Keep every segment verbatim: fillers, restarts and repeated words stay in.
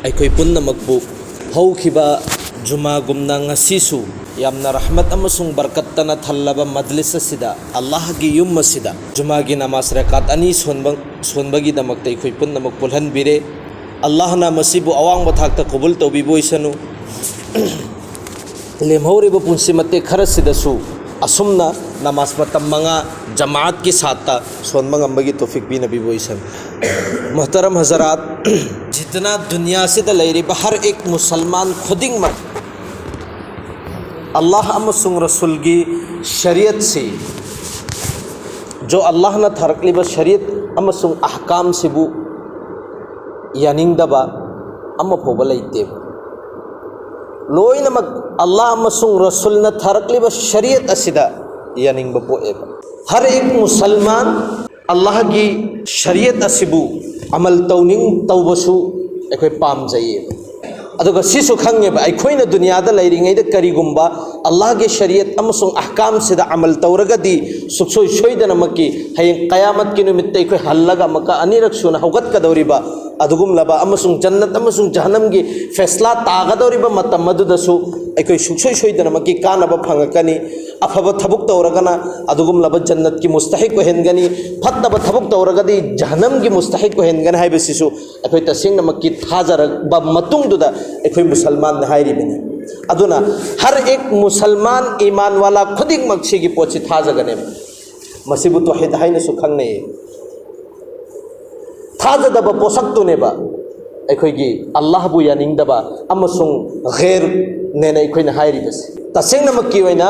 ꯑꯩꯈꯣꯏ ꯄꯨꯝꯅꯃꯛꯄꯨ ꯍꯧꯈꯤꯕ ꯖꯨꯃꯥꯒꯨꯝꯅ ꯉꯁꯤꯁꯨ ꯌꯥꯝꯅ ꯔꯍꯃꯠ ꯑꯃꯁꯨꯡ ꯕꯔꯀꯠꯇꯅ ꯊꯜꯂꯕ ꯃꯖꯂꯤꯁ ꯑꯁꯤꯗ, ꯑꯜꯂꯥꯍꯒꯤ ꯌꯨꯝ ꯑꯁꯤꯗ ꯖꯨꯃꯥꯒꯤ ꯅꯃꯥꯖ ꯔꯀꯥꯠ ꯑꯅꯤ ꯁꯣꯟꯕ, ꯁꯣꯟꯕꯒꯤꯗꯃꯛꯇ ꯑꯩꯈꯣꯏ ꯄꯨꯝꯅꯃꯛ ꯄꯨꯜꯍꯟꯕꯤꯔꯦ꯫ ꯑꯜꯂꯥꯍꯅ ꯃꯁꯤꯕꯨ ꯑꯋꯥꯡꯕ ꯊꯥꯛꯇ ꯀꯕꯨꯜ ꯇꯧꯕꯤꯕ ꯑꯣꯏꯁꯅꯨ꯫ ꯂꯦꯝꯍꯧꯔꯤꯕ ꯄꯨꯟꯁꯤ ꯃꯇꯦꯛ ꯈꯔꯁꯤꯗꯁꯨ ꯑꯁꯨꯝꯅ ꯅꯃꯥꯖ ꯃꯇꯝ ꯃꯉꯥ ꯖꯃꯥꯠꯀꯤ ꯁꯥꯠꯇ ꯁꯣꯟꯕ ꯉꯝꯕꯒꯤ ꯇꯣꯐꯤꯛ ꯄꯤꯅꯕꯤꯕ ꯑꯣꯏꯁꯅꯨ꯫ ꯃꯨꯍꯇꯔꯝ ꯍꯖꯔꯥꯠ, ꯖꯤꯇꯅꯥ ꯗꯨꯅꯤꯌꯥꯁꯤꯗ ꯂꯩꯔꯤꯕ ꯍꯔ ꯑꯦꯛ ꯃꯨꯁꯜꯃꯥꯟ ꯈꯨꯗꯤꯡꯃꯛ ꯑꯜꯂꯥꯍ ꯑꯃꯁꯨꯡ ꯔꯁꯨꯜꯒꯤ ꯁꯔꯤꯌꯠꯁꯤ, ꯖꯣ ꯑꯜꯂꯥꯍꯅ ꯊꯥꯔꯛꯂꯤꯕ ꯁꯔꯤꯌꯠ ꯑꯃꯁꯨꯡ ꯑꯍꯀꯥꯝꯁꯤꯕꯨ ꯌꯥꯅꯤꯡꯗꯕ ꯑꯃ ꯐꯥꯎꯕ ꯂꯩꯇꯦꯕ꯫ ꯂꯣꯏꯅꯃꯛ ꯑꯜꯂꯥꯍ ꯑꯃꯁꯨꯡ ꯔꯁꯨꯜꯅ ꯊꯥꯔꯛꯂꯤꯕ ꯁꯔꯤꯌꯠ ꯑꯁꯤꯗ ꯌꯥꯅꯤꯡꯕ ꯄꯣꯛꯑꯦꯕ꯫ ꯍꯔ ꯑꯦꯛ ꯃꯨꯁꯜꯃꯥꯟ ꯑꯜꯂꯥꯍꯒꯤ ꯁꯔꯤꯌꯠ ꯑꯁꯤꯕꯨ ꯑꯃꯜ ꯇꯧꯅꯤꯡ ꯇꯧꯕꯁꯨ ꯑꯩꯈꯣꯏ ꯄꯥꯝꯖꯩꯌꯦꯕ꯫ ꯑꯗꯨꯒ ꯁꯤꯁꯨ ꯈꯪꯉꯦꯕ, ꯑꯩꯈꯣꯏꯅ ꯗꯨꯅꯤꯌꯥꯗ ꯂꯩꯔꯤꯉꯩꯗ ꯀꯔꯤꯒꯨꯝꯕ ꯑꯜꯂꯥꯍꯒꯤ ꯁꯔꯤꯌꯠ ꯑꯃꯁꯨꯡ ꯑꯍꯀꯥꯝꯁꯤꯗ ꯑꯃꯜ ꯇꯧꯔꯒꯗꯤ ꯁꯨꯛꯁꯣꯏ ꯁꯣꯏꯗꯅꯃꯛꯀꯤ ꯍꯌꯦꯡ ꯀꯌꯥꯃꯠꯀꯤ ꯅꯨꯃꯤꯠꯇ ꯑꯩꯈꯣꯏ ꯍꯜꯂꯒ ꯑꯃꯨꯛꯀ ꯑꯅꯤꯔꯛ ꯁꯨꯅ ꯍꯧꯒꯠꯀꯗꯧꯔꯤꯕ ꯑꯗꯨꯒꯨꯝꯂꯕ ꯑꯃꯁꯨꯡ ꯖꯟꯅꯠ ꯑꯃꯁꯨꯡ ꯖꯍꯟꯅꯝꯒꯤ ꯐꯦꯁꯂꯥ ꯇꯥꯒꯗꯧꯔꯤꯕ ꯃꯇꯝ ꯑꯗꯨꯗꯁꯨ ꯑꯩꯈꯣꯏ ꯁꯨꯛꯁꯣꯏ ꯁꯣꯏꯗꯅꯃꯛꯀꯤ ꯀꯥꯟꯅꯕ ꯐꯪꯉꯛꯀꯅꯤ꯫ ꯑꯐꯕ ꯊꯕꯛ ꯇꯧꯔꯒꯅ ꯑꯗꯨꯒꯨꯝꯂꯕ ꯖꯟꯅꯠꯀꯤ ꯃꯨꯁꯇꯍꯤꯛ ꯑꯣꯏꯍꯟꯒꯅꯤ, ꯐꯠꯇꯕ ꯊꯕꯛ ꯇꯧꯔꯒꯗꯤ ꯖꯍꯟꯅꯝꯒꯤ ꯃꯨꯁꯇꯍꯤꯛ ꯑꯣꯏꯍꯟꯒꯅꯤ ꯍꯥꯏꯕꯁꯤꯁꯨ ꯑꯩꯈꯣꯏ ꯇꯁꯦꯡꯅꯃꯛꯀꯤ ꯊꯥꯖꯔꯕ ꯃꯇꯨꯡꯗꯨꯗ ꯑꯩꯈꯣꯏ ꯃꯨꯁꯜꯃꯥꯟꯅ ꯍꯥꯏꯔꯤꯕꯅꯤ꯫ ꯑꯗꯨꯅ ꯍꯔ ꯑꯦꯛ ꯃꯨꯁꯜꯃꯥꯟ ꯏꯃꯥꯟ ꯋꯥꯂꯥ ꯈꯨꯗꯤꯡꯃꯛ ꯁꯤꯒꯤ ꯄꯣꯠꯁꯤ ꯊꯥꯖꯒꯅꯦꯕ꯫ ꯃꯁꯤꯕꯨ ꯇꯣꯍꯤꯗ ꯍꯥꯏꯅꯁꯨ ꯈꯪꯅꯩ꯫ ꯊꯥꯖꯗꯕ ꯄꯣꯠꯁꯛꯇꯨꯅꯦꯕ ꯑꯩꯈꯣꯏꯒꯤ ꯑꯜꯂꯥꯍꯕꯨ ꯌꯥꯅꯤꯡꯗꯕ ꯑꯃꯁꯨꯡ ꯒꯩꯔꯅꯦꯅ ꯑꯩꯈꯣꯏꯅ ꯍꯥꯏꯔꯤꯕꯁꯦ꯫ ꯇꯁꯦꯡꯅꯃꯛꯀꯤ ꯑꯣꯏꯅ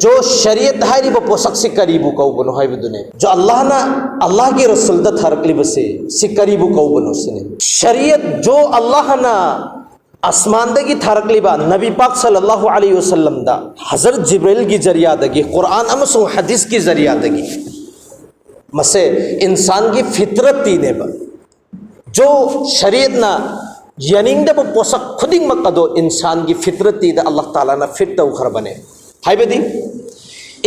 ꯖꯣ ꯁꯔꯤꯌꯠ ꯍꯥꯏꯔꯤꯕ ꯄꯣꯠꯁꯛꯁꯤ ꯀꯔꯤꯕꯨ ꯀꯧꯕꯅꯣ ꯍꯥꯏꯕꯗꯨꯅꯦ꯫ ꯖꯣ ꯑꯜꯂꯥꯍꯅ ꯑꯜꯂꯥꯍꯒꯤ ꯔꯁꯨꯜꯗ ꯊꯥꯔꯛꯂꯤꯕꯁꯦ, ꯁꯤ ꯀꯔꯤꯕꯨ ꯀꯧꯕꯅꯣ ꯁꯤꯅꯤ꯫ ꯁꯔꯤꯌꯠ ꯖꯣ ꯑꯜꯂꯥꯍꯅ ꯑꯁꯃꯥꯟꯗꯒꯤ ꯊꯥꯔꯛꯂꯤꯕ ꯅꯕꯤ ꯄꯥꯛ ꯁꯜꯂꯜꯂꯥꯍꯨ ꯑꯂꯩꯍꯤ ꯋꯁꯜꯂꯝꯗ ꯍꯖꯔꯠ ꯖꯤꯕ꯭ꯔꯤꯜꯒꯤ ꯖꯔꯤꯌꯥꯗꯒꯤ, ꯀꯨꯔꯥꯟ ꯑꯃꯁꯨꯡ ꯍꯗꯤꯁꯀꯤ ꯖꯔꯤꯌꯥꯗꯒꯤ ꯃꯁꯦ ꯏꯟꯁꯥꯟꯒꯤ ꯐꯤꯇ꯭ꯔꯠꯇꯤꯅꯦꯕ꯫ ꯖꯣ ꯁꯔꯤꯌꯠꯅ ꯌꯥꯅꯤꯡꯗꯕ ꯄꯣꯠꯁꯛ ꯈꯨꯗꯤꯡꯃꯛ ꯑꯗꯣ ꯏꯟꯁꯥꯟꯒꯤ ꯐꯤꯇ꯭ꯔꯠꯇꯤꯗ ꯑꯜꯂꯥꯍ ꯇꯥꯂꯥꯅ ꯐꯤꯠ ꯇꯧꯈ꯭ꯔꯕꯅꯦ꯫ ꯍꯥꯏꯕꯗꯤ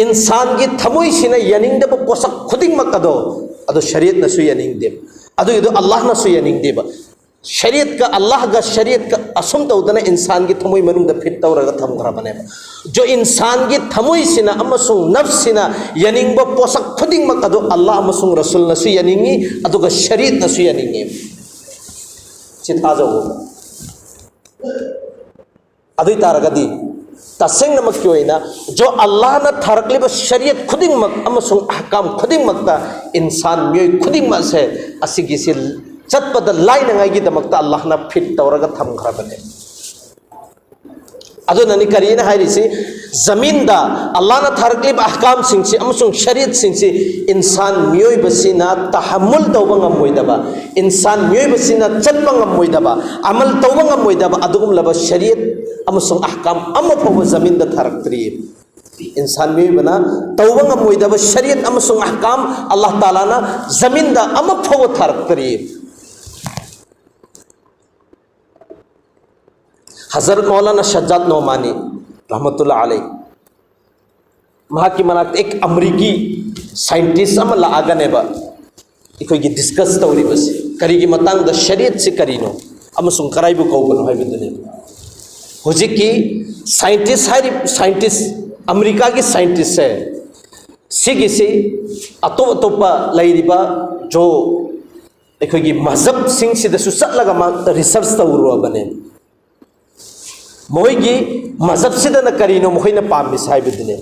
ꯏꯟꯁꯥꯟꯒꯤ ꯊꯃꯣꯏꯁꯤꯅ ꯌꯥꯅꯤꯡꯗꯕ ꯄꯣꯠꯁꯛ ꯈꯨꯗꯤꯡꯃꯛ ꯑꯗꯣ, ꯑꯗꯣ ꯁꯔꯤꯌꯠꯅꯁꯨ ꯌꯥꯅꯤꯡꯗꯦꯕ, ꯑꯗꯨꯒꯤꯗꯣ ꯑꯜꯂꯥꯍꯅꯁꯨ ꯌꯥꯅꯤꯡꯗꯦꯕ꯫ ꯁꯔꯤꯌꯠꯀ ꯑꯜꯂꯥꯍꯒ ꯁꯔꯤꯌꯠꯀ ꯑꯁꯨꯝ ꯇꯧꯗꯅ ꯏꯟꯁꯥꯟꯒꯤ ꯊꯃꯣꯏ ꯃꯅꯨꯡꯗ ꯐꯤꯠ ꯇꯧꯔꯒ ꯊꯝꯈ꯭ꯔꯕꯅꯦꯕ꯫ ꯖꯣ ꯏꯟꯁꯥꯟꯒꯤ ꯊꯃꯣꯏꯁꯤꯅ ꯑꯃꯁꯨꯡ ꯅꯐꯁꯁꯤꯅ ꯌꯥꯅꯤꯡꯕ ꯄꯣꯠꯁꯛ ꯈꯨꯗꯤꯡꯃꯛ ꯑꯗꯨ ꯑꯜꯂꯥꯍ ꯑꯃꯁꯨꯡ ꯔꯁꯨꯜꯅꯁꯨ ꯌꯥꯅꯤꯡꯉꯤ, ꯑꯗꯨꯒ ꯁꯔꯤꯌꯠꯅꯁꯨ ꯌꯥꯅꯤꯡꯉꯤ꯫ ꯁꯤ ꯊꯥꯖꯧ꯫ ꯑꯗꯨ ꯑꯣꯏ ꯇꯥꯔꯒꯗꯤ ꯇꯁꯦꯡꯅꯃꯛꯀꯤ ꯑꯣꯏꯅ ꯖꯣ ꯑꯜꯂꯥꯍꯅ ꯊꯥꯔꯛꯂꯤꯕ ꯁꯔꯤꯌꯠ ꯈꯨꯗꯤꯡꯃꯛ ꯑꯃꯁꯨꯡ ꯑꯍꯀꯥꯝ ꯈꯨꯗꯤꯡꯃꯛꯇ ꯏꯟꯁꯥꯟ ꯃꯤꯑꯣꯏ ꯈꯨꯗꯤꯡꯃꯛ ꯑꯁꯦ ꯑꯁꯤꯒꯤꯁꯤ ꯆꯠꯄꯗ ꯂꯥꯏꯅꯉꯥꯏꯒꯤꯗꯃꯛꯇ ꯑꯜꯂꯥꯍꯅ ꯐꯤꯠ ꯇꯧꯔꯒ ꯊꯝꯈ꯭ꯔꯕꯅꯦ꯫ ꯑꯗꯨꯅꯅꯤ ꯀꯔꯤꯅ ꯍꯥꯏꯔꯤꯁꯤ? ꯖꯃꯤꯟꯗ ꯑꯜꯂꯥꯍꯅ ꯊꯥꯔꯛꯂꯤꯕ ꯑꯍꯀꯥꯝꯁꯤꯡꯁꯤ ꯑꯃꯁꯨꯡ ꯁꯔꯤꯌꯠꯁꯤꯡꯁꯤ ꯏꯟꯁꯥꯟ ꯃꯤꯑꯣꯏꯕꯁꯤꯅ ꯇꯍꯝꯃꯨꯜ ꯇꯧꯕ ꯉꯝꯃꯣꯏꯗꯕ, ꯏꯟꯁꯥꯟ ꯃꯤꯑꯣꯏꯕꯁꯤꯅ ꯆꯠꯄ ꯉꯝꯃꯣꯏꯗꯕ, ꯑꯃꯜ ꯇꯧꯕ ꯉꯝꯃꯣꯏꯗꯕ ꯑꯗꯨꯒꯨꯝꯂꯕ ꯁꯔꯤꯌꯠ ꯑꯃꯁꯨꯡ ꯑꯍꯀꯥꯝ ꯑꯃ ꯐꯥꯎꯕ ꯖꯃꯤꯟꯗ ꯊꯥꯔꯛꯇ꯭ꯔꯤ꯫ ꯏꯟꯁꯥꯟ ꯃꯤꯑꯣꯏꯕꯅ ꯇꯧꯕ ꯉꯝꯃꯣꯏꯗꯕ ꯁꯔꯤꯌꯠ ꯑꯃꯁꯨꯡ ꯑꯍꯀꯥꯝ ꯑꯜꯂꯥꯍ ꯇꯥꯂꯥꯅ ꯖꯃꯤꯟꯗ ꯑꯃ ꯐꯥꯎꯕ ꯊꯥꯔꯛꯇ꯭ꯔꯤ꯫ ꯍꯖꯔꯠ ꯃꯧꯂꯥꯅꯥ ꯁꯖꯥꯗ ꯅꯣꯃꯥꯅꯤ ꯔꯍꯃꯇꯨꯜꯂꯥ ꯑꯂꯩ, ꯃꯍꯥꯛꯀꯤ ꯃꯅꯥꯛꯇ ꯑꯦꯛ ꯑꯃꯔꯤꯀꯤ ꯁꯥꯏꯟꯇꯤꯁ ꯑꯃ ꯂꯥꯛꯑꯒꯅꯦꯕ ꯑꯩꯈꯣꯏꯒꯤ ꯗꯤꯁꯀꯁ ꯇꯧꯔꯤꯕꯁꯤ, ꯀꯔꯤꯒꯤ ꯃꯇꯥꯡꯗ, ꯁꯔꯤꯌꯠꯁꯤ ꯀꯔꯤꯅꯣ ꯑꯃꯁꯨꯡ ꯀꯔꯥꯏꯕꯨ ꯀꯧꯕꯅꯣ ꯍꯥꯏꯕꯗꯨꯅꯦꯕ꯫ ꯍꯧꯖꯤꯛꯀꯤ ꯁꯥꯏꯟꯇꯤꯁ ꯍꯥꯏꯔꯤꯕ, ꯁꯥꯏꯟꯇꯤꯁ, ꯑꯃꯦꯔꯤꯀꯥꯒꯤ ꯁꯥꯏꯟꯇꯤꯁꯁꯦ, ꯁꯤꯒꯤꯁꯤ ꯑꯇꯣꯞ ꯑꯇꯣꯞꯄ ꯂꯩꯔꯤꯕ ꯖꯣ ꯑꯩꯈꯣꯏꯒꯤ ꯃꯖꯍꯕꯁꯤꯡꯁꯤꯗꯁꯨ ꯆꯠꯂꯒ ꯃꯥ ꯔꯤꯁꯔꯆ ꯇꯧꯔꯨꯔꯕꯅꯦ꯫ ꯃꯣꯏꯒꯤ ꯃꯖꯍꯕꯁꯤꯗꯅ ꯀꯔꯤꯅꯣ ꯃꯈꯣꯏꯅ ꯄꯥꯝꯃꯤꯁꯦ ꯍꯥꯏꯕꯗꯨꯅꯦ꯫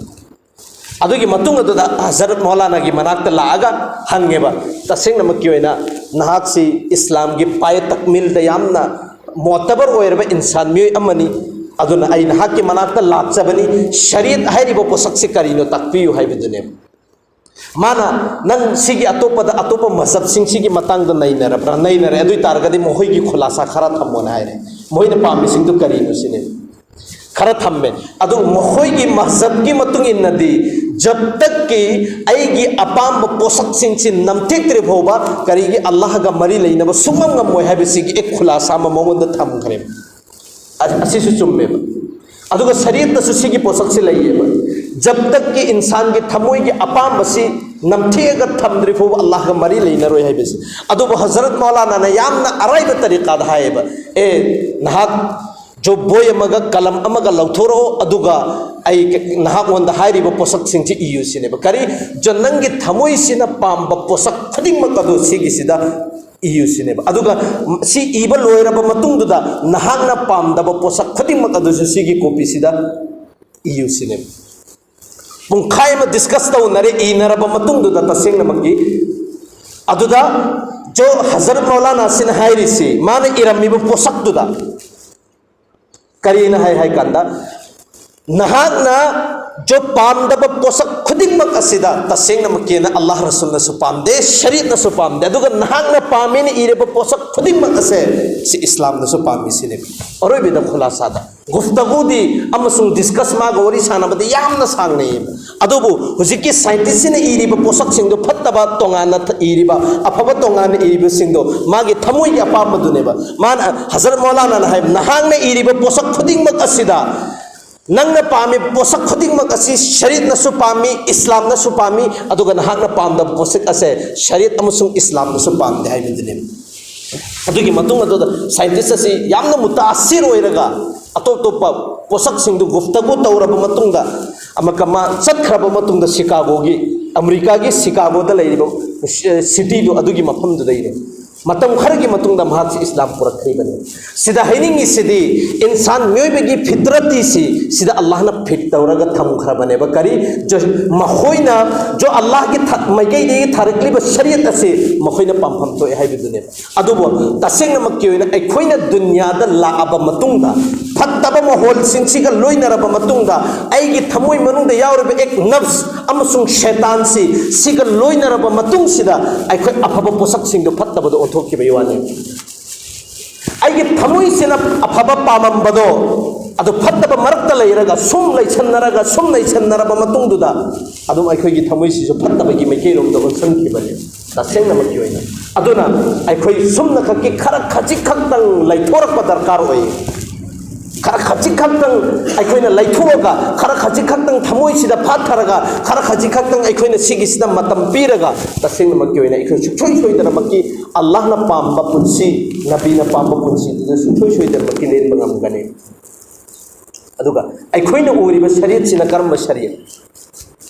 ꯑꯗꯨꯒꯤ ꯃꯇꯨꯡ ꯑꯗꯨꯗ ꯍꯖꯔꯠ ꯃꯧꯂꯥꯅꯥꯒꯤ ꯃꯅꯥꯛꯇ ꯂꯥꯛꯑꯒ ꯍꯪꯉꯦꯕ, "ꯇꯁꯦꯡꯅꯃꯛꯀꯤ ꯑꯣꯏꯅ ꯅꯍꯥꯛꯁꯤ ꯏꯁꯂꯥꯝꯒꯤ ꯄꯥꯌꯦ ꯇꯛꯃꯤꯜꯗ ꯌꯥꯝꯅ ꯃꯣꯇꯕꯔ ꯑꯣꯏꯔꯕ ꯏꯟꯁꯥꯟ ꯃꯤꯑꯣꯏ ꯑꯃꯅꯤ, ꯑꯗꯨꯅ ꯑꯩ ꯅꯍꯥꯛꯀꯤ ꯃꯅꯥꯛꯇ ꯂꯥꯛꯆꯕꯅꯤ, ꯁꯔꯤꯌꯠ ꯍꯥꯏꯔꯤꯕ ꯄꯣꯠꯁꯛꯁꯤ ꯀꯔꯤꯅꯣ ꯇꯥꯛꯄꯤꯌꯨ" ꯍꯥꯏꯕꯗꯨꯅꯦꯕ꯫ ꯃꯥꯅ, "ꯅꯪ ꯁꯤꯒꯤ ꯑꯇꯣꯞꯄꯗ, ꯑꯇꯣꯞꯄ ꯃꯖꯍꯕꯁꯤꯡꯁꯤꯒꯤ ꯃꯇꯥꯡꯗ ꯅꯩꯅꯔꯕ꯭ꯔꯥ? ꯅꯩꯅꯔꯦ꯫ ꯑꯗꯨ ꯑꯣꯏ ꯇꯥꯔꯒꯗꯤ ꯃꯈꯣꯏꯒꯤ ꯈꯨꯂꯥꯁꯥ ꯈꯔ ꯊꯝꯃꯣꯅ" ꯍꯥꯏꯔꯦ꯫ ꯃꯣꯏꯅ ꯄꯥꯝꯃꯤꯁꯤꯡꯗꯨ ꯀꯔꯤꯅꯣ ꯁꯤꯅꯦ꯫ ꯈꯔ ꯊꯝꯃꯦ꯫ ꯑꯗꯨ ꯃꯈꯣꯏꯒꯤ ꯃꯖꯍꯕꯀꯤ ꯃꯇꯨꯡ ꯏꯟꯅꯗꯤ ꯖꯕ ꯇꯛꯀꯤ ꯑꯩꯒꯤ ꯑꯄꯥꯝꯕ ꯄꯣꯠꯁꯛꯁꯤꯡꯁꯤ ꯅꯝꯊꯦꯛꯇ꯭ꯔꯤ ꯐꯥꯎꯕ ꯀꯔꯤꯒꯤ ꯑꯜꯂꯥꯍꯒ ꯃꯔꯤ ꯂꯩꯅꯕ ꯁꯨꯡꯉꯝ ꯉꯝꯃꯣꯏ ꯍꯥꯏꯕꯁꯤꯒꯤ ꯑꯦꯛ ꯈꯨꯂꯥꯁꯥ ꯑꯃ ꯃꯉꯣꯟꯗ ꯊꯝꯈ꯭ꯔꯦ꯫ ꯑ-, ꯑꯁꯤꯁꯨ ꯆꯨꯝꯃꯦꯕ꯫ ꯑꯗꯨꯒ ꯁꯔꯤꯌꯠꯇꯁꯨ ꯁꯤꯒꯤ ꯄꯣꯠꯁꯛꯁꯤ ꯂꯩꯌꯦꯕ꯫ ꯖꯕ ꯇꯛꯀꯤ ꯏꯟꯁꯥꯟꯒꯤ ꯊꯃꯣꯏꯒꯤ ꯑꯄꯥꯝꯕꯁꯤ ꯅꯝꯊꯦꯛꯑꯒ ꯊꯝꯗ꯭ꯔꯤ ꯐꯥꯎꯕ ꯑꯜꯂꯥꯍꯒ ꯃꯔꯤ ꯂꯩꯅꯔꯣꯏ ꯍꯥꯏꯕꯁꯦ꯫ ꯑꯗꯨꯕꯨ ꯍꯖꯔꯠ ꯃꯧꯂꯥꯅꯥꯅ ꯌꯥꯝꯅ ꯑꯔꯥꯏꯕ ꯇꯔꯤꯀꯥꯗ ꯍꯥꯏꯌꯦꯕ, "ꯑꯦ, ꯅꯍꯥꯛ ꯖꯣ ꯕꯣꯏ ꯑꯃꯒ ꯀꯂꯝ ꯑꯃꯒ ꯂꯧꯊꯣꯔꯛꯑꯣ, ꯑꯗꯨꯒ ꯑꯩ ꯅꯍꯥꯛꯉꯣꯟꯗ ꯍꯥꯏꯔꯤꯕ ꯄꯣꯠꯁꯛꯁꯤꯡꯁꯤ ꯏꯌꯨ ꯁꯤꯅꯦꯕ꯫ ꯀꯔꯤ? ꯖꯣ, ꯅꯪꯒꯤ ꯊꯃꯣꯏꯁꯤꯅ ꯄꯥꯝꯕ ꯄꯣꯠꯁꯛ ꯈꯨꯗꯤꯡꯃꯛ ꯑꯗꯨ ꯁꯤꯒꯤꯁꯤꯗ ꯏꯌꯨ ꯁꯤꯅꯦꯕ꯫ ꯑꯗꯨꯒ ꯁꯤ ꯏꯕ ꯂꯣꯏꯔꯕ ꯃꯇꯨꯡꯗꯨꯗ ꯅꯍꯥꯛꯅ ꯄꯥꯝꯗꯕ ꯄꯣꯠꯁꯛ ꯈꯨꯗꯤꯡꯃꯛ ꯑꯗꯨꯁꯨ ꯁꯤꯒꯤ ꯀꯣꯄꯤꯁꯤꯗ ꯏꯌꯨ ꯁꯤꯅꯦꯕ꯫ ꯄꯨꯡꯈꯥꯏ ꯑꯃ ꯗꯤꯁꯀꯁ ꯇꯧꯅꯔꯦ, ꯏꯅꯔꯕ ꯃꯇꯨꯡꯗꯨꯗ ꯇꯁꯦꯡꯅꯃꯛꯀꯤ ꯑꯗꯨꯗ ꯖꯣ ꯍꯖꯔꯠ ꯃꯧꯂꯥꯅꯥꯁꯤꯅ ꯍꯥꯏꯔꯤꯁꯤ, ꯃꯥꯅ ꯏꯔꯝꯃꯤꯕ ꯄꯣꯠꯁꯛꯇꯨꯗ ꯀꯔꯤꯅ ꯍꯥꯏ ꯍꯥꯏ ꯀꯥꯟꯗ, ꯅꯍꯥꯛꯅ ꯖꯣ ꯄꯥꯝꯗꯕ ꯄꯣꯠꯁꯛ ꯈꯨꯗꯤꯡꯃꯛ ꯑꯁꯤꯗ ꯇꯁꯦꯡꯅꯃꯛꯀꯤꯅ ꯑꯜꯂꯥꯍ ꯔꯁꯨꯜꯅꯁꯨ ꯄꯥꯝꯗꯦ, ꯁꯔꯤꯠꯅꯁꯨ ꯄꯥꯝꯗꯦ, ꯑꯗꯨꯒ ꯅꯍꯥꯛꯅ ꯄꯥꯝꯃꯦꯅ ꯏꯔꯤꯕ ꯄꯣꯠꯁꯛ ꯈꯨꯗꯤꯡꯃꯛ ꯑꯁꯦ ꯁꯤ ꯏꯁꯂꯥꯝꯅꯁꯨ ꯄꯥꯝꯃꯤ ꯁꯤꯅꯦꯕ꯫ ꯑꯔꯣꯏꯕꯗ ꯈꯨꯂꯥꯁꯥꯗ ꯒꯨꯐꯇꯒꯨꯗꯤ ꯑꯃꯁꯨꯡ ꯗꯤꯁꯀꯁ ꯃꯥꯒ ꯋꯥꯔꯤ ꯁꯥꯟꯅꯕꯗꯤ ꯌꯥꯝꯅ ꯁꯥꯡꯅꯩꯌꯦꯕ꯫ ꯑꯗꯨꯕꯨ ꯍꯧꯖꯤꯛꯀꯤ ꯁꯥꯏꯟꯇꯤꯁꯁꯤꯅ ꯏꯔꯤꯕ ꯄꯣꯠꯁꯛꯁꯤꯡꯗꯣ ꯐꯠꯇꯕ ꯇꯣꯉꯥꯟꯅ ꯊ-, ꯏꯔꯤꯕ, ꯑꯐꯕ ꯇꯣꯉꯥꯟꯅ ꯏꯔꯤꯕꯁꯤꯡꯗꯣ ꯃꯥꯒꯤ ꯊꯃꯣꯏꯒꯤ ꯑꯄꯥꯝꯕꯗꯨꯅꯦꯕ꯫ ꯃꯥꯅ, ꯍꯖꯔꯠ ꯃꯧꯂꯥꯅꯥꯅ ꯍꯥꯏꯕ, "ꯅꯍꯥꯛꯅ ꯏꯔꯤꯕ ꯄꯣꯠꯁꯛ ꯈꯨꯗꯤꯡꯃꯛ ꯑꯁꯤꯗ ꯅꯪꯅ ꯄꯥꯝꯃꯤꯕ ꯄꯣꯠꯁꯛ ꯈꯨꯗꯤꯡꯃꯛ ꯑꯁꯤ ꯁꯔꯤꯠꯅꯁꯨ ꯄꯥꯝꯃꯤ, ꯏꯁꯂꯥꯝꯅꯁꯨ ꯄꯥꯝꯃꯤ, ꯑꯗꯨꯒ ꯅꯍꯥꯛꯅ ꯄꯥꯝꯗꯕ ꯄꯣꯠꯁꯛ ꯑꯁꯦ ꯁꯔꯤꯠ ꯑꯃꯁꯨꯡ ꯏꯁꯂꯥꯝꯅꯁꯨ ꯄꯥꯝꯗꯦ" ꯍꯥꯏꯕꯗꯨꯅꯦꯕ꯫ ꯑꯗꯨꯒꯤ ꯃꯇꯨꯡ ꯑꯗꯨꯗ ꯁꯥꯏꯟꯇꯤꯁ ꯑꯁꯤ ꯌꯥꯝꯅ ꯃꯨꯇꯥꯁꯤꯔ ꯑꯣꯏꯔꯒ ꯑꯇꯣꯞ ꯑꯇꯣꯞꯄ ꯄꯣꯠꯁꯛꯁꯤꯡꯗꯨ ꯒꯨꯐꯇꯒꯨ ꯇꯧꯔꯕ ꯃꯇꯨꯡꯗ, ꯑꯃꯨꯛꯀ ꯃꯥ ꯆꯠꯈ꯭ꯔꯕ ꯃꯇꯨꯡꯗ ꯁꯤꯀꯥꯒꯣꯒꯤ, ꯑꯃꯦꯔꯤꯀꯥꯒꯤ ꯁꯤꯀꯥꯒꯣꯗ ꯂꯩꯔꯤꯕ ꯁꯤꯇꯤꯗꯨ, ꯑꯗꯨꯒꯤ ꯃꯐꯝꯗꯨꯗꯩꯅꯦ꯫ ꯃꯇꯝ ꯈꯔꯒꯤ ꯃꯇꯨꯡꯗ ꯃꯍꯥꯛꯁꯤ ꯏꯁꯂꯥꯝ ꯄꯨꯔꯛꯈ꯭ꯔꯤꯕꯅꯤ꯫ ꯁꯤꯗ ꯍꯥꯏꯅꯤꯡꯉꯤꯁꯤꯗꯤ, ꯏꯟꯁꯥꯟ ꯃꯤꯑꯣꯏꯕꯒꯤ ꯐꯤꯇ꯭ꯔꯠꯇꯤꯁꯤ ꯁꯤꯗ ꯑꯜꯂꯥꯍꯅ ꯐꯤꯠ ꯇꯧꯔꯒ ꯊꯝꯈ꯭ꯔꯕꯅꯦꯕ꯫ ꯀꯔꯤ? ꯖ-, ꯃꯈꯣꯏꯅ ꯖꯣ ꯑꯜꯂꯥꯍꯒꯤ ꯊ-, ꯃꯥꯏꯀꯩꯗꯒꯤ ꯊꯥꯔꯛꯂꯤꯕ ꯁꯔꯤꯌꯠ ꯑꯁꯤ ꯃꯈꯣꯏꯅ ꯄꯥꯝꯐꯝ ꯊꯣꯛꯑꯦ ꯍꯥꯏꯕꯗꯨꯅꯦꯕ꯫ ꯑꯗꯨꯕꯨ ꯇꯁꯦꯡꯅꯃꯛꯀꯤ ꯑꯣꯏꯅ ꯑꯩꯈꯣꯏꯅ ꯗꯨꯅꯤꯌꯥꯗ ꯂꯥꯛꯑꯕ ꯃꯇꯨꯡꯗ, ꯐꯠꯇꯕ ꯃꯍꯣꯜꯁꯤꯡꯁꯤꯒ ꯂꯣꯏꯅꯔꯕ ꯃꯇꯨꯡꯗ, ꯑꯩꯒꯤ ꯊꯃꯣꯏ ꯃꯅꯨꯡꯗ ꯌꯥꯎꯔꯤꯕ ꯑꯦꯛ ꯅꯐꯁ ꯑꯃꯁꯨꯡ ꯁꯩꯇꯥꯟꯁꯤ, ꯁꯤꯒ ꯂꯣꯏꯅꯔꯕ ꯃꯇꯨꯡꯁꯤꯗ ꯑꯩꯈꯣꯏ ꯑꯐꯕ ꯄꯣꯠꯁꯛꯁꯤꯡꯗꯣ ꯐꯠꯇꯕꯗ ꯑꯣꯟꯊꯣꯛꯈꯤꯕꯒꯤ ꯋꯥꯅꯤ꯫ ꯑꯩꯒꯤ ꯊꯃꯣꯏꯁꯤꯅ ꯑꯐꯕ ꯄꯥꯝꯃꯝꯕꯗꯣ, ꯑꯗꯨ ꯐꯠꯇꯕ ꯃꯔꯛꯇ ꯂꯩꯔꯒ, ꯁꯨꯝ ꯂꯩꯁꯟꯅꯔꯒ, ꯁꯨꯝ ꯂꯩꯁꯟꯅꯔꯕ ꯃꯇꯨꯡꯗꯨꯗ, ꯑꯗꯨꯝ ꯑꯩꯈꯣꯏꯒꯤ ꯊꯃꯣꯏꯁꯤꯁꯨ ꯐꯠꯇꯕꯒꯤ ꯃꯥꯏꯀꯩꯔꯣꯝꯗ ꯑꯣꯟꯁꯤꯟꯈꯤꯕꯅꯤ, ꯇꯁꯦꯡꯅꯃꯛꯀꯤ ꯑꯣꯏꯅ꯫ ꯑꯗꯨꯅ ꯑꯩꯈꯣꯏ ꯁꯨꯝꯅ ꯈꯛꯀꯤ ꯈꯔ ꯈꯖꯤꯛ ꯈꯛꯇꯪ ꯂꯩꯊꯣꯔꯛꯄ ꯗꯔꯀꯥꯔ ꯑꯣꯏ꯫ ꯈꯔ ꯈꯖꯤꯛ ꯈꯛꯇꯪ ꯑꯩꯈꯣꯏꯅ ꯂꯩꯊꯣꯛꯑꯒ, ꯈꯔ ꯈꯖꯤꯛ ꯈꯛꯇꯪ ꯊꯃꯣꯏꯁꯤꯗ ꯐꯥꯊꯔꯒ, ꯈꯔ ꯈꯖꯤꯛ ꯈꯛꯇꯪ ꯑꯩꯈꯣꯏꯅ ꯁꯤꯒꯤꯁꯤꯗ ꯃꯇꯝ ꯄꯤꯔꯒ, ꯇꯁꯦꯡꯅꯃꯛꯀꯤ ꯑꯣꯏꯅ ꯑꯩꯈꯣꯏ ꯁꯨꯡꯁꯣꯏ ꯁꯣꯏꯗꯅꯃꯛꯀꯤ ꯑꯜꯂꯥꯍꯅ ꯄꯥꯝꯕ ꯄꯨꯟꯁꯤ, ꯅꯕꯤꯅ ꯄꯥꯝꯕ ꯄꯨꯟꯁꯤꯗꯨꯗ ꯁꯨꯡꯁꯣꯏ ꯁꯣꯏꯗꯅꯃꯛꯀꯤ ꯂꯦꯟꯕ ꯉꯝꯒꯅꯤ꯫ ꯑꯗꯨꯒ ꯑꯩꯈꯣꯏꯅ ꯎꯔꯤꯕ ꯁꯔꯤꯌꯠꯁꯤꯅ ꯀꯔꯝꯕ ꯁꯔꯤꯌꯠ?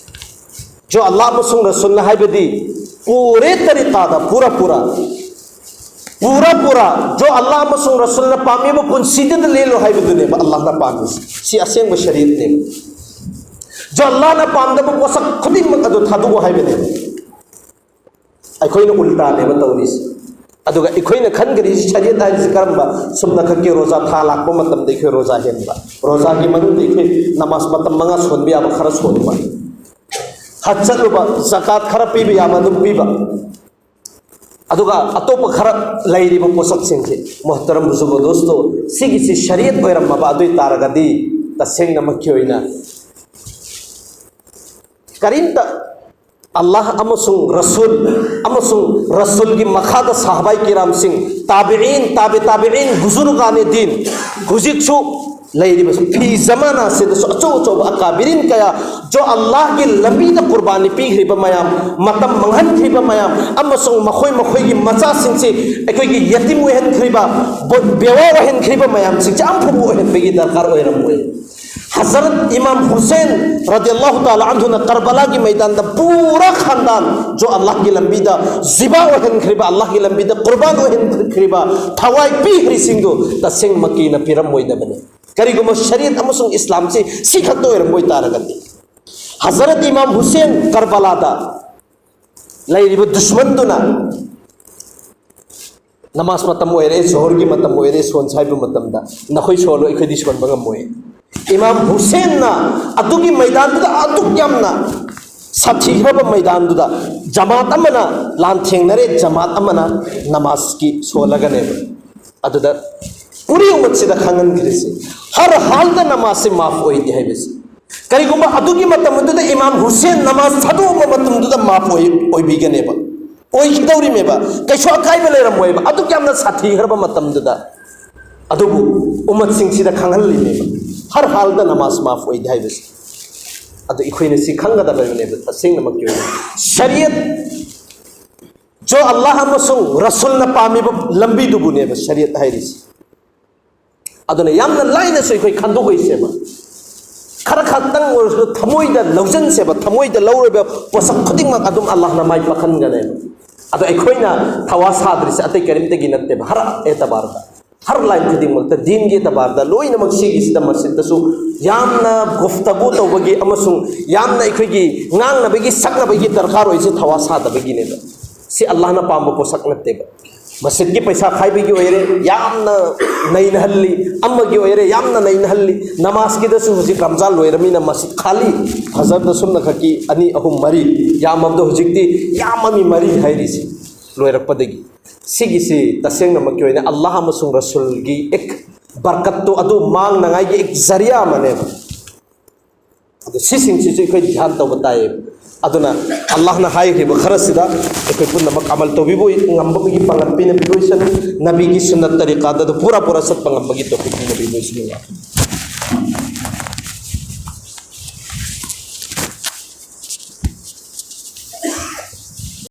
ꯖꯣ ꯑꯜꯂꯥꯍ ꯑꯃꯁꯨꯡ ꯔꯁꯨꯜꯅ ꯍꯥꯏꯕꯗꯤ ꯄꯨꯔꯦ ꯇꯔꯤꯀꯥꯗ ꯄꯨꯔꯥ ꯄꯨꯔꯥ, ꯄꯨꯔꯥ ꯄꯨꯔꯥ ꯖꯣ ꯑꯜꯂꯥꯍ ꯑꯃꯁꯨꯡ ꯔꯁꯨꯜꯅ ꯄꯥꯝꯃꯤꯕ ꯄꯨꯟꯁꯤꯗꯨꯗ ꯂꯦꯜꯂꯨ ꯍꯥꯏꯕꯗꯨꯅꯦꯕ ꯑꯜꯂꯥꯍꯅ ꯄꯥꯝꯃꯤꯁꯤ꯫ ꯁꯤ ꯑꯁꯦꯡꯕ ꯁꯔꯤꯌꯠꯅꯦꯕ꯫ ꯖꯣ ꯑꯜꯂꯥꯍꯅ ꯄꯥꯝꯗꯕ ꯄꯣꯠꯁꯛ ꯈꯨꯗꯤꯡꯃꯛ ꯑꯗꯨ ꯊꯥꯗꯣꯛꯑꯣ ꯍꯥꯏꯕꯅꯦꯕ꯫ ꯑꯩꯈꯣꯏꯅ ꯎꯜꯇꯥꯅꯦꯕ ꯇꯧꯔꯤꯁꯦ꯫ ꯑꯗꯨꯒ ꯑꯩꯈꯣꯏꯅ ꯈꯟꯈ꯭ꯔꯤꯁꯤ ꯁꯔꯤꯌꯠ ꯍꯥꯏꯔꯤꯁꯤ ꯀꯔꯝꯕ? ꯁꯨꯝꯅ ꯈꯛꯀꯤ ꯔꯣꯖꯥ ꯊꯥ ꯂꯥꯛꯄ ꯃꯇꯝꯗ ꯑꯩꯈꯣꯏ ꯔꯣꯖꯥ ꯍꯦꯟꯕ, ꯔꯣꯖꯥꯒꯤ ꯃꯅꯨꯡꯗ ꯑꯩꯈꯣꯏ ꯅꯃꯥꯖ ꯃꯇꯝ ꯃꯉꯥ ꯁꯣꯟꯕ ꯌꯥꯕ ꯈꯔ ꯁꯣꯟꯕ, ꯍꯖ ꯆꯠꯂꯨꯕ, ꯖꯀꯥꯠ ꯈꯔ ꯄꯤꯕ ꯌꯥꯕ ꯑꯗꯨꯝ ꯄꯤꯕ, ꯑꯗꯨꯒ ꯑꯇꯣꯞꯄ ꯈꯔ ꯂꯩꯔꯤꯕ ꯄꯣꯠꯁꯛꯁꯤꯡꯁꯦ, ꯃꯣꯍꯇꯔꯝ ꯕꯨꯖꯨꯔꯒ ꯗꯣꯁꯇꯣ, ꯁꯤꯒꯤꯁꯤ ꯁꯔꯤꯌꯠ ꯑꯣꯏꯔꯝꯃꯕ ꯑꯗꯨ ꯑꯣꯏ ꯇꯥꯔꯒꯗꯤ, ꯇꯁꯦꯡꯅꯃꯛꯀꯤ ꯑꯣꯏꯅ ꯀꯔꯤꯝꯇ ꯑꯜꯂꯥꯍ ꯑꯃꯁꯨꯡ ꯔꯁꯨꯜ ꯑꯃꯁꯨꯡ ꯔꯁꯨꯜꯒꯤ ꯃꯈꯥꯗ ꯁꯥꯍꯥꯕꯥꯏ ꯀꯤꯔꯥꯝꯁꯤꯡ, ꯇꯥꯕꯤꯏꯟ, ꯇꯥꯕꯤ ꯇꯥꯕꯤꯏꯟ, ꯕꯨꯖꯨꯔꯒꯥꯅꯦ ꯗꯤꯟ, ꯍꯧꯖꯤꯛꯁꯨ ꯂꯩꯔꯤꯕꯁꯨ ꯐꯤ ꯖꯃꯥꯅꯥꯁꯤꯗꯁꯨ ꯑꯆꯧ ꯑꯆꯧꯕ ꯑꯀꯥꯕꯤꯔꯤꯟ ꯀꯌꯥ ꯖꯣ ꯑꯜꯂꯥꯍꯒꯤ ꯂꯝꯕꯤꯗ ꯀꯨꯔꯕꯥꯅꯤ ꯄꯤꯈ꯭ꯔꯤꯕ ꯃꯌꯥꯝ, ꯃꯇꯝ ꯃꯥꯡꯍꯟꯈ꯭ꯔꯤꯕ ꯃꯌꯥꯝ, ꯑꯃꯁꯨꯡ ꯃꯈꯣꯏ ꯃꯈꯣꯏꯒꯤ ꯃꯆꯥꯁꯤꯡꯁꯤ ꯑꯩꯈꯣꯏꯒꯤ ꯌꯦꯇꯤꯝ ꯑꯣꯏꯍꯟꯈ꯭ꯔꯤꯕ, ꯕꯣ-, ꯕꯦꯋꯥ ꯑꯣꯏꯍꯟꯈ꯭ꯔꯤꯕ ꯃꯌꯥꯝꯁꯤꯡꯁꯦ ꯑꯃꯐꯥꯎꯕ ꯑꯣꯏꯍꯟꯕꯒꯤ ꯗꯔꯀꯥꯔ ꯑꯣꯏꯔꯝꯃꯣꯏ꯫ ꯍꯖꯔꯠ ꯏꯃꯥꯝ ꯍꯨꯁꯦꯟ ꯔꯗꯤꯌꯜꯂꯥꯍꯨ ꯇꯥꯂꯥ ꯑꯟꯍꯨꯅ ꯀꯔꯕꯂꯥꯒꯤ ꯃꯩꯗꯥꯟꯗ ꯄꯨꯔꯥ ꯈꯥꯟꯗꯥꯟ ꯖꯣ ꯑꯜꯂꯥꯍꯒꯤ ꯂꯝꯕꯤꯗ ꯖꯤꯕꯥ ꯑꯣꯏꯍꯟꯈ꯭ꯔꯤꯕ, ꯑꯜꯂꯥꯍꯒꯤ ꯂꯝꯕꯤꯗ ꯀꯨꯔꯕꯥꯟ ꯑꯣꯏꯍꯟꯈ꯭ꯔꯤꯕ, ꯊꯋꯥꯏ ꯄꯤꯈ꯭ꯔꯤꯁꯤꯡꯗꯨ ꯇꯁꯦꯡꯃꯛꯀꯤꯅ ꯄꯤꯔꯝꯃꯣꯏꯗꯕꯅꯤ꯫ ꯀꯔꯤꯒꯨꯝꯕ ꯁꯔꯤꯌꯠ ꯑꯃꯁꯨꯡ ꯏꯁꯂꯥꯝꯁꯤ ꯁꯤ ꯈꯛꯇ ꯑꯣꯏꯔꯝꯕ ꯑꯣꯏꯇꯥꯔꯒꯗꯤ, ꯍꯖꯔꯠ ꯏꯃꯥꯝ ꯍꯨꯁꯦꯟ ꯀꯔꯕꯂꯥꯗ ꯂꯩꯔꯤꯕ ꯗꯨꯁꯃꯟꯗꯨꯅ ꯅꯃꯥꯖ ꯃꯇꯝ ꯑꯣꯏꯔꯦ, ꯖꯣꯍꯔꯒꯤ ꯃꯇꯝ ꯑꯣꯏꯔꯦ, ꯁꯣꯟꯁ ꯍꯥꯏꯕ ꯃꯇꯝꯗ ꯅꯈꯣꯏ ꯁꯣꯜꯂꯣ, ꯑꯩꯈꯣꯏꯗꯤ ꯁꯣꯟꯕ ꯉꯝꯃꯣꯏ꯫ ꯏꯃꯥꯝ ꯍꯨꯁꯦꯟꯅ ꯑꯗꯨꯒꯤ ꯃꯩꯗꯥꯟꯗꯨꯗ ꯑꯗꯨꯛ ꯌꯥꯝꯅ ꯁꯥꯊꯤꯈ꯭ꯔꯕ ꯃꯩꯗꯥꯟꯗꯨꯗ ꯖꯃꯥꯠ ꯑꯃꯅ ꯂꯥꯟꯊꯦꯡꯅꯔꯦ, ꯖꯃꯥꯠ ꯑꯃꯅ ꯅꯃꯥꯖꯀꯤ ꯁꯣꯜꯂꯒꯅꯦꯕ꯫ ꯑꯗꯨꯗ ꯄꯨꯔꯤ ꯎꯃꯠꯁꯤꯗ ꯈꯪꯍꯟꯈ꯭ꯔꯤꯁꯤ, ꯍꯔ ꯍꯥꯜꯗ ꯅꯃꯥꯖꯁꯤ ꯃꯥꯐ ꯑꯣꯏꯗꯦ ꯍꯥꯏꯕꯁꯤ꯫ ꯀꯔꯤꯒꯨꯝꯕ ꯑꯗꯨꯒꯤ ꯃꯇꯝ ꯑꯗꯨꯗ ꯏꯃꯥꯝ ꯍꯨꯁꯦꯟ ꯅꯃꯥꯖ ꯊꯥꯗꯣꯛꯑꯕ ꯃꯇꯝꯗꯨꯗ ꯃꯥꯐ ꯑꯣꯏ-, ꯑꯣꯏꯕꯤꯒꯅꯦꯕ, ꯑꯣꯏꯈꯤꯗꯧꯔꯤꯃꯦꯕ, ꯀꯩꯁꯨ ꯑꯀꯥꯏꯕ ꯂꯩꯔꯝꯃꯣꯏꯕ꯫ ꯑꯗꯨꯛ ꯌꯥꯝꯅ ꯁꯥꯊꯤꯈ꯭ꯔꯕ ꯃꯇꯝꯗꯨꯗ ꯑꯗꯨꯕꯨ ꯎꯃꯠꯁꯤꯡꯁꯤꯗ ꯈꯪꯍꯜꯂꯤꯅꯦꯕ ꯍꯔ ꯍꯥꯜꯗ ꯅꯃꯥꯖ ꯃꯥꯐ ꯑꯣꯏꯗꯦ ꯍꯥꯏꯕꯁꯤ꯫ ꯑꯗꯨ ꯑꯩꯈꯣꯏꯅ ꯁꯤ ꯈꯪꯒꯗꯕꯅꯦꯕ꯫ ꯇꯁꯦꯡꯅꯃꯛꯀꯤ ꯑꯣꯏꯅ ꯁꯔꯤꯌꯠ ꯖꯣ ꯑꯜꯂꯥꯍ ꯑꯃꯁꯨꯡ ꯔꯁꯨꯜꯅ ꯄꯥꯝꯃꯤꯕ ꯂꯝꯕꯤꯗꯨꯕꯨꯅꯦꯕ ꯁꯔꯤꯌꯠ ꯍꯥꯏꯔꯤꯁꯤ꯫ ꯑꯗꯨꯅ ꯌꯥꯝꯅ ꯂꯥꯏꯅꯁꯨ ꯑꯩꯈꯣꯏ ꯈꯟꯗꯣꯛꯑꯣꯏꯁꯦꯕ꯫ ꯈꯔ ꯈꯛꯇꯪ ꯑꯣꯏꯔꯁꯨ ꯊꯃꯣꯏꯗ ꯂꯧꯁꯤꯟꯁꯦꯕ꯫ ꯊꯃꯣꯏꯗ ꯂꯧꯔꯤꯕ ꯄꯣꯠꯁꯛ ꯈꯨꯗꯤꯡꯃꯛ ꯑꯗꯨꯝ ꯑꯜꯂꯥꯍꯅ ꯃꯥꯏ ꯄꯥꯛꯍꯟꯒꯅꯦꯕ꯫ ꯑꯗꯣ ꯑꯩꯈꯣꯏꯅ ꯊꯋꯥ ꯁꯥꯗ꯭ꯔꯤꯁꯦ ꯑꯇꯩ ꯀꯔꯤꯝꯇꯒꯤ ꯅꯠꯇꯦꯕ꯫ ꯍꯔ ꯑꯦꯇꯕꯥꯔꯗ, ꯍꯔ ꯂꯥꯏꯟ ꯈꯨꯗꯤꯡꯃꯛꯇ, ꯗꯤꯟꯒꯤ ꯑꯦꯇꯕꯥꯔꯗ ꯂꯣꯏꯅꯃꯛ ꯁꯤꯒꯤꯁꯤꯗ ꯃꯁꯖꯤꯗꯇꯁꯨ ꯌꯥꯝꯅ ꯒꯨꯐꯇꯒꯨ ꯇꯧꯕꯒꯤ ꯑꯃꯁꯨꯡ ꯌꯥꯝꯅ ꯑꯩꯈꯣꯏꯒꯤ ꯉꯥꯡꯅꯕꯒꯤ ꯁꯛꯅꯕꯒꯤ ꯗꯔꯀꯥꯔ ꯑꯣꯏꯁꯦ ꯊꯋꯥ ꯁꯥꯗꯕꯒꯤꯅꯦꯕ꯫ ꯁꯤ ꯑꯜꯂꯥꯍꯅ ꯄꯥꯝꯕ ꯄꯣꯠꯁꯛ ꯅꯠꯇꯦꯕ꯫ ꯃꯁꯖꯤꯗꯀꯤ ꯄꯩꯁꯥ ꯈꯥꯏꯕꯒꯤ ꯑꯣꯏꯔꯦ, ꯌꯥꯝꯅ ꯅꯩꯅꯍꯜꯂꯤ꯫ ꯑꯃꯒꯤ ꯑꯣꯏꯔꯦ, ꯌꯥꯝꯅ ꯅꯩꯅꯍꯜꯂꯤ꯫ ꯅꯃꯥꯖꯀꯤꯗꯁꯨ ꯍꯧꯖꯤꯛ ꯔꯝꯖꯥꯟ ꯂꯣꯏꯔꯃꯤꯅ ꯃꯁꯖꯤꯗ ꯈꯥꯂꯤ꯫ ꯐꯖꯔꯗ ꯁꯨꯝꯅ ꯈꯛꯀꯤ ꯑꯅꯤ, ꯑꯍꯨꯝ, ꯃꯔꯤ, ꯌꯥꯝꯃꯕꯗ ꯍꯧꯖꯤꯛꯇꯤ ꯌꯥꯝꯃꯃꯤ ꯃꯔꯤ ꯍꯥꯏꯔꯤꯁꯤ ꯂꯣꯏꯔꯛꯄꯗꯒꯤ꯫ ꯁꯤꯒꯤꯁꯤ ꯇꯁꯦꯡꯅꯃꯛꯀꯤ ꯑꯣꯏꯅ ꯑꯜꯂꯥꯍ ꯑꯃꯁꯨꯡ ꯔꯁꯨꯜꯒꯤ ꯑꯦꯛ ꯕꯔꯀꯠꯇꯣ ꯑꯗꯨ ꯃꯥꯡꯅꯉꯥꯏꯒꯤ ꯑꯦꯛ ꯖꯔꯤꯌꯥ ꯑꯃꯅꯦꯕ꯫ ꯑꯗꯣ ꯁꯤꯁꯤꯡꯁꯤꯁꯨ ꯑꯩꯈꯣꯏ ꯙ꯭ꯌꯥꯟ ꯇꯧꯕ ꯇꯥꯏꯌꯦꯕ꯫ ꯑꯗꯨꯅ ꯑꯜꯂꯥꯍꯅ ꯍꯥꯏꯈ꯭ꯔꯤꯕ ꯈꯔꯁꯤꯗ ꯑꯩꯈꯣꯏ ꯄꯨꯝꯅꯃꯛ ꯑꯃꯜ ꯇꯧꯕꯤꯕ ꯉꯝꯕꯒꯤ ꯄꯥꯡꯒꯜ ꯄꯤꯅꯕꯤꯕ ꯑꯣꯏꯁꯅꯨ꯫ ꯅꯕꯤꯒꯤ ꯁꯨꯟꯅꯠ ꯇꯔꯤꯀꯥꯗ ꯑꯗꯨ ꯄꯨꯔꯥ ꯄꯨꯔꯥ ꯆꯠꯄ ꯉꯝꯕꯒꯤ ꯇꯣꯐꯤꯛ ꯄꯤꯅꯕꯤꯕ ꯑꯣꯏꯁꯅꯨ꯫